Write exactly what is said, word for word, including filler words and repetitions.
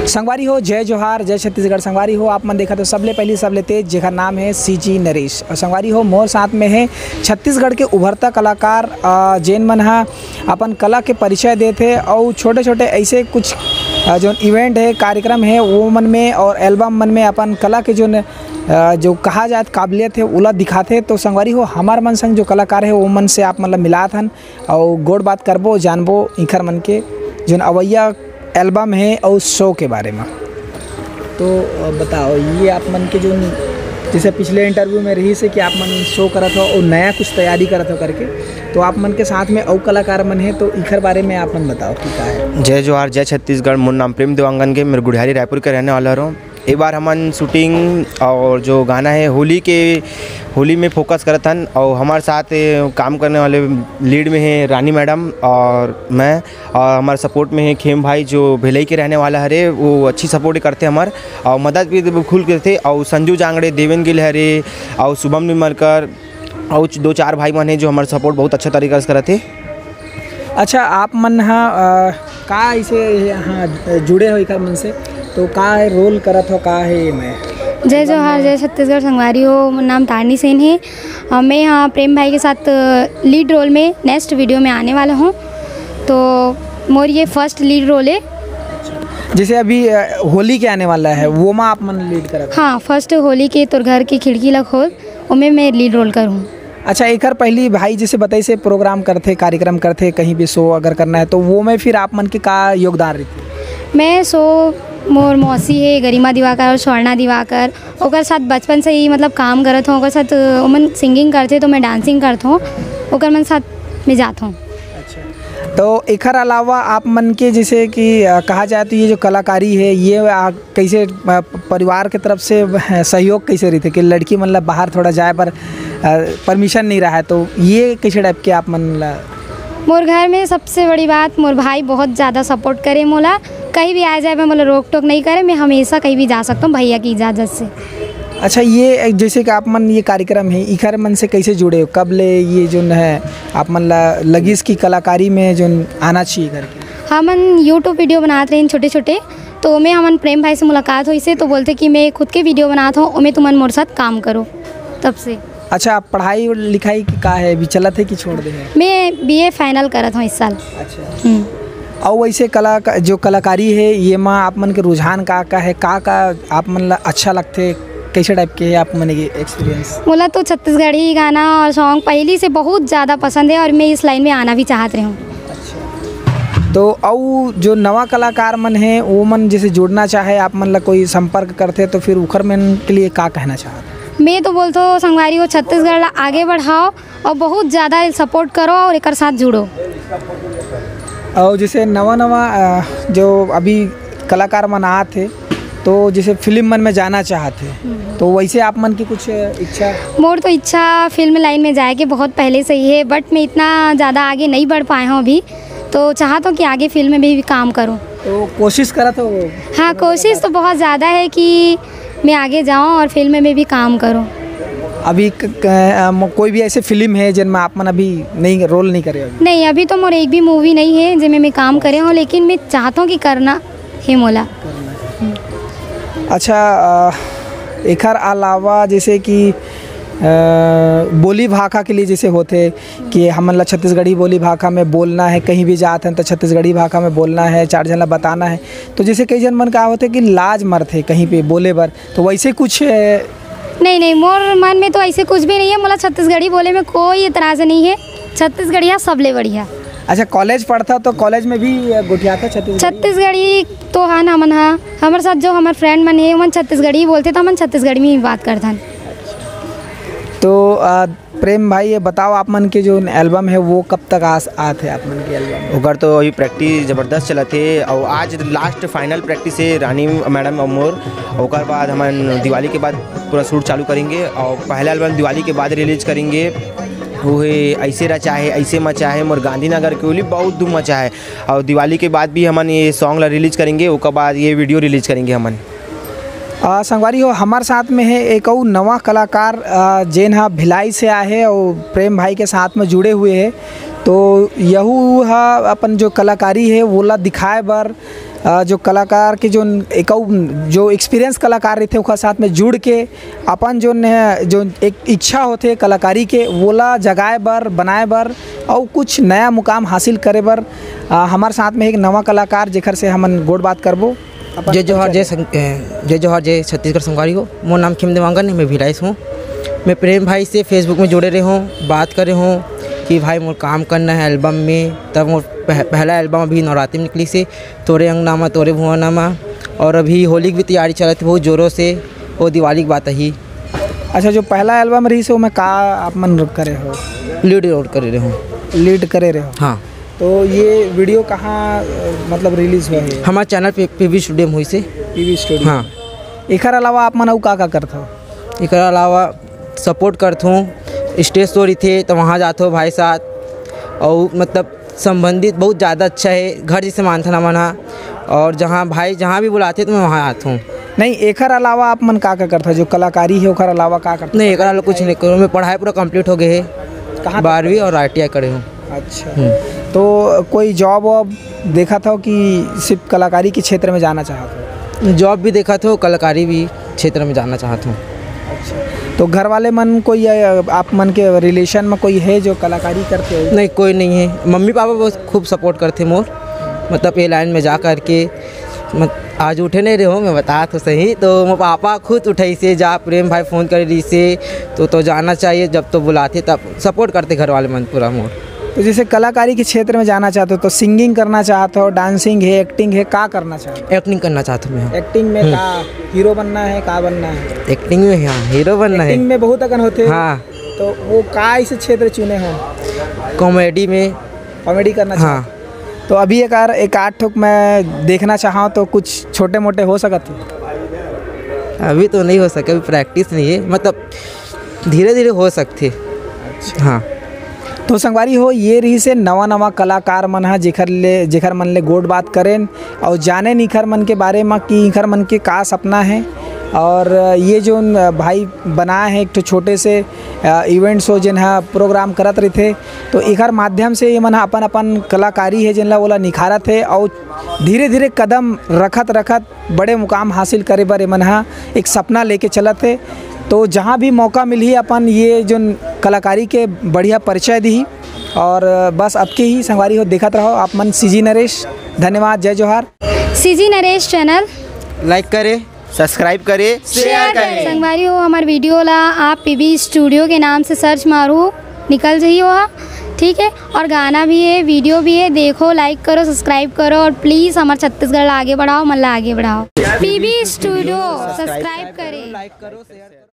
संगवारी हो, जय जोहार, जय छत्तीसगढ़। संगवारी हो, आप मन देखत हो सबले पहली, सबले तेज, जेकर नाम है सीजी नरेश। और संगवारी हो, मोर साथ में है छत्तीसगढ़ के उभरता कलाकार, अ, जेन मन हा अपन कला के परिचय देथे और छोटे-छोटे ऐसे कुछ, अ, जो event है, कार्यक्रम है, वो मन में और album मन में अपन कला के जो न-, अ, जो कहा जाए काबिलियत है, ओला दिखाथे। तो संगवारी हो, हमार मन संग जो कलाकार है, वो मन से आप मन ला मिलात हन। अउ गोठ बात करबो, जानबो इखर मन के जोन अवइया album हे अउ show के बारे म। तो, अ, बताओ, ये आप मन के जोन, जैसे पिछले interview में रहिस हे कि आप मन show करत हो अउ नया कुछ तैयारी करत हो करके, तो आप मन के साथ में अउ कलाकार मन हे, तो इखर बारे में आप मन बताओ कि का हे? जय जोहार, जय छत्तीसगढ़। मोर नाम प्रेम देवांगन के, मैं गुढ़ियारी रायपुर के रहने वाला हूँ। ए बार हमन shooting और जो गाना है होली के, होली में focus करत हन और हमारे साथ काम करने वाले lead में है रानी madam और मैं, और हमारे support में है खेम भाई जो भिलाई के रहने वाला हरे, वो अच्छी support करते हमार और मदद भी खुल करते। और संजू जांगड़े, देवेन गिल हरे और शुभम निमरकर और दो चार भाई मन है जो हमारे support बहुत अच्छा तरीका से करते। अच्छा, आप मन ह, अ, का इसे यहाँ जुड़े हो एकर मन से, तो का हे role करत हो, का हे एमे? जय जोहार, जय छत्तीसगढ़ संगवारी हो, मोर नाम तारनी सेन हे। अ, मैं यहाँ प्रेम भाई के साथ, अ, lead role में next video में आने वाला हूँ। तो मोर ये first lead role है। जैसे अभी, अ, होली के आने वाला है, वो मा आप मन lead करत हो? हाँ, first होली के तोर घर की खिड़की ला खोल, ओमे मैं lead role करूँ। अच्छा, एकर पहली भाई जैसे बताइस हे program करथे, कार्यक्रम करथे, कहीं भी show अगर करना है, तो वो में फिर आप मन के का योगदान रहिथे? मैं show मोर मौसी हे, गरिमा दिवाकर और स्वर्णा दिवाकर, ओकर साथ बचपन से ही मतलब काम करत हूँ, ओकर साथ, अ, ओमन singing करथे तो मैं dancing करत हूँ, ओकर मन साथ में जात हूँ। अच्छा, तो एकर अलावा आप मन के जैसे कि, अ, कहा जाए तो ये जो कलाकारी है, ये आ, कैसे, अ, परिवार के तरफ से सहयोग कैसे रहिथे कि लड़की मन ला बाहर थोड़ा जाए बर, अ, permission नहीं रहा है, तो ये कैसे type के आप मन ला? मोर घर में सबसे बड़ी बात, मोर भाई बहुत ज़्यादा support करे मोला, कहीं भी आए जाए में मोला रोक टोक नहीं करे, मैं हमेशा कहीं भी जा सकता हूँ भैया की इजाज़त से। अच्छा, ये जैसे कि आप मन ये कार्यक्रम है, इखर मन से कैसे जुड़े हो? कब ले ये जो है आप मन ला लगिस कि कलाकारी में जो आना चाहिए करके? हमन YouTube video बनात रहिन छोटे छोटे, तो ओमे हमन प्रेम भाई से मुलाकात होइस हे, तो बोलथे कि मैं खुद के video बनात हूँ, ओमे तुमन मोर साथ काम करो, तब से। अच्छा, आप पढ़ाई लिखाई की का है, अभी चलत है कि छोड़ दे है? मैं B A final करत हूँ इस साल। अच्छा। हम्म। अउ वैसे कला का, जो कलाकारी है, ये मा आप मन के रुझान का का है, का का आप मन ला अच्छा लगथे, कैसे type के है आप मन के experience? मोला तो छत्तीसगढ़ी गाना और song पहली से बहुत ज़्यादा पसंद है और मैं इस line में आना भी चाहत रही हूँ। तो अउ जो नवा कलाकार मन हे, वो मन जैसे जुड़ना चाहे, आप मन ला कोई संपर्क करथे, तो फिर उखर मन के लिए का कहना चाहत? मैं तो बोलथो संगवारी हो, छत्तीसगढ़ ला आगे बढ़ाओ और बहुत ज़्यादा support करो और एकर साथ जुड़ो। और जैसे नवा नवा, अ, जो अभी कलाकार मन आत हे, तो जैसे film मन में जाना चाहत हे, हम्म। तो वैसे आप मन की कुछ इच्छा? मोर तो इच्छा film line में जाए के बहुत पहले से ही है, but मैं इतना ज़्यादा आगे नहीं बढ़ पाए हूँ अभी, तो चाहत हूँ कि आगे film में भी काम करूँ। तो कोशिश करत हो? हाँ, कोशिश तो बहुत ज़्यादा है कि मैं आगे जाऊँ और film में भी काम करूँ। अभी क-, क-, अम, कोई भी ऐसे film है जिनमें आप मन अभी नहीं, role नहीं करे अभी? नहीं, अभी तो मोर एक भी movie नहीं है जिसमें मैं काम करे हूँ, लेकिन मैं चाहता हूँ कि करना हे मोला। अच्छा, अ, एखर अलावा जैसे कि, अ, बोली भाखा के लिए जैसे होथे कि हमन ला छत्तीसगढ़ी बोली भाखा में बोलना है, कहीं भी जात हन तो छत्तीसगढ़ी भाखा में बोलना है, चार झन ला बताना है, तो जैसे कई झन मन का होथे कि लाज मरथे कहीं पे बोले बर, तो वैसे कुछ, अ, नहीं, नहीं, मोर मन में तो ऐसे कुछ भी नहीं है। मोला छत्तीसगढ़ी बोले में कोई एतराज नहीं है। छत्तीसगढ़िया सबले बढ़िया। अच्छा, college पढ़था तो college में भी, अ, गोठियाथा छत्तीसगढ़ी? छत्तीसगढ़ी तो हन हमन हा, हमर साथ जो हमर friend मन हे, ओमन छत्तीसगढ़ी बोलथे, तो हमन छत्तीसगढ़ी में ही बात करथन। तो, अ, प्रेम भाई, ये बताओ, आप मन के जो album है, वो कब तक आस-, आत है आप मन के album? ओकर तो अभी practice जबरदस्त चलत हे, और आज last final practice है रानी madam और मोर। ओकर बाद हमन दिवाली के बाद पूरा shoot चालू करेंगे, और पहला album दिवाली के बाद release करेंगे। वो है ऐसे रचा है, ऐसे मचा है, मोर गांधीनगर के ओली बहुत धूम मचा है। और दिवाली के बाद भी हमन ये song ला release करेंगे, ओकर बाद ये video release करेंगे हमन। आ, संगवारी हो, हमार साथ में है एक अउ नवा कलाकार, आ, जेन हा भिलाई से आए हे और प्रेम भाई के साथ में जुड़े हुए है। तो यहू हा अपन जो कलाकारी है, वोला दिखाए बर अ, जो कलाकार के जो एकऊ, जो एक्सपीरियंस कलाकार रहिथे, ओकर साथ में जुड़ के अपन जो न, जो एक इच्छा होथे कलाकारी के, वोला जगाए बर, बनाए बर अउ कुछ नया मुकाम हासिल करे बर, अ, हमर साथ में एक नवा कलाकार, जेकर से हमन गोठ बात करबो। अपन जय जोहार, परिचय जय दे। संग-, ए, जय जोहार, जय छत्तीसगढ़ संगवारी हो। मोर नाम खेम देवांगन है, मैं भिलाई से हूँ। मैं प्रेम भाई से Facebook में जुड़े रहे हूँ, बात करे हूँ कि भाई मोर काम करना है एल्बम में, तब मोर पह-, पहला एल्बम अभी नवरात्रि में निकली से, तोरे अंगना मा, तोरे भुवना मा, और अभी होली की भी तैयारी चलत है बहुत जोरों से, वो दिवाली की बात ही। अच्छा, जो पहला एल्बम रहिस हे, ओमे का आप मन करे हो? लीड रोल करे रहे हूँ। लीड करे रहे हो? हाँ। तो ये वीडियो कहाँ, अ, मतलब रिलीज हुआ है? हमारे चैनल पे पीवी स्टूडियो में हुई से। PV studio. हाँ। एकर अलावा आप मन अउ का का करत हो? एकर अलावा सपोर्ट करत हूँ, स्टेज शो रहिथे तो वहाँ जात हो भाई साथ, और मतलब संबंधित बहुत ज़्यादा अच्छा है, घर जैसे मानथन हमन हा, और जहाँ भाई जहाँ भी बुलाथे तो मैं वहाँ आत हूँ। नहीं, एकर अलावा आप मन का का करत हो? जो कलाकारी है ओकर अलावा का करत हो? नहीं, एकर अलावा कुछ नहीं करूँ, मैं पढ़ाई पूरा कंप्लीट हो गए है, कहाँ तक? बारहवीं और आईटीआई करे हूँ। अच्छा। हम्म। तो कोई जॉब वॉब देखत हो कि सिर्फ कलाकारी के क्षेत्र में जाना चाहत हो? जॉब भी देखत हो, कलाकारी भी क्षेत्र में जाना चाहत हूँ। अच्छा। तो घर वाले मन कोई, अ, आप मन के रिलेशन में कोई है जो कलाकारी करते हो? नहीं, कोई नहीं है। मम्मी पापा बहुत खूब सपोर्ट करते मोर, मतलब ये लाइन में जा करके। मत-, आज उठे नहीं रहे हो, मैं बता तो सही, तो मोर पापा खुद उठाइसे, जा प्रेम भाई फोन करे रहिसे, तो, तो जाना चाहिए, जब तो बुलाथे तब सपोर्ट करते घर वाले मन पूरा मोर। तो जैसे कलाकारी के क्षेत्र में जाना चाहते हो, तो सिंगिंग करना चाहते हो, डांसिंग है, एक्टिंग है, का करना चाहते हो? एक्टिंग करना चाहता हूँ मैं। एक्टिंग में हम्म। का हीरो बनना है, का बनना है? एक्टिंग में, हाँ, हीरो बनना है। एक्टिंग में बहुत अकन होते हैं। हाँ। तो वो का इस क्षेत्र चुने हो? कॉमेडी में। कॉमेडी करना हाँ। चाहते हो? तो अभी एक आर-, एक आध ठोक मैं देखना चाहूँ, तो कुछ छोटे मोटे हो सकत है? अभी तो नहीं हो सके, अभी प्रैक्टिस नहीं है, मतलब धीरे धीरे हो सकथे। अच्छा। हाँ। तो संगवारी हो, ये रहिसे नवा नवा कलाकार मन ह, जेखर ले, जेखर मन ले गोठ बात करेन और जानेन इखर मन के बारे म कि इखर मन के का सपना है। और ये जो भाई बनाए हैं एक ठो छोटे से, अ, इवेंट शो, जेन ह प्रोग्राम करत रहिथे, तो इखर माध्यम से ये मन ह अपन अपन कलाकारी है, जेन ला ओला निखारत है और धीरे धीरे कदम रखत रखत बड़े मुकाम हासिल करे बर एमन ह एक सपना लेके चलत हे। तो जहाँ भी मौका मिलही, अपन ये जोन कलाकारी के बढ़िया परिचय दिही। और बस अतके ही संगवारी हो, देखत रहो आप मन सीजी नरेश। धन्यवाद, जय जोहार। सीजी नरेश चैनल लाइक करे, सब्सक्राइब करे, शेयर करे। संगवारी हो, हमार वीडियो ला आप पीबी स्टूडियो के नाम से सर्च मारू, निकल जाही ओहा, ठीक है। और गाना भी है, वीडियो भी है, देखो, लाइक करो, सब्सक्राइब करो और प्लीज हमार छत्तीसगढ़ ला आगे बढ़ाओ, मन ला आगे बढ़ाओ। पीबी स्टूडियो सब्सक्राइब करे।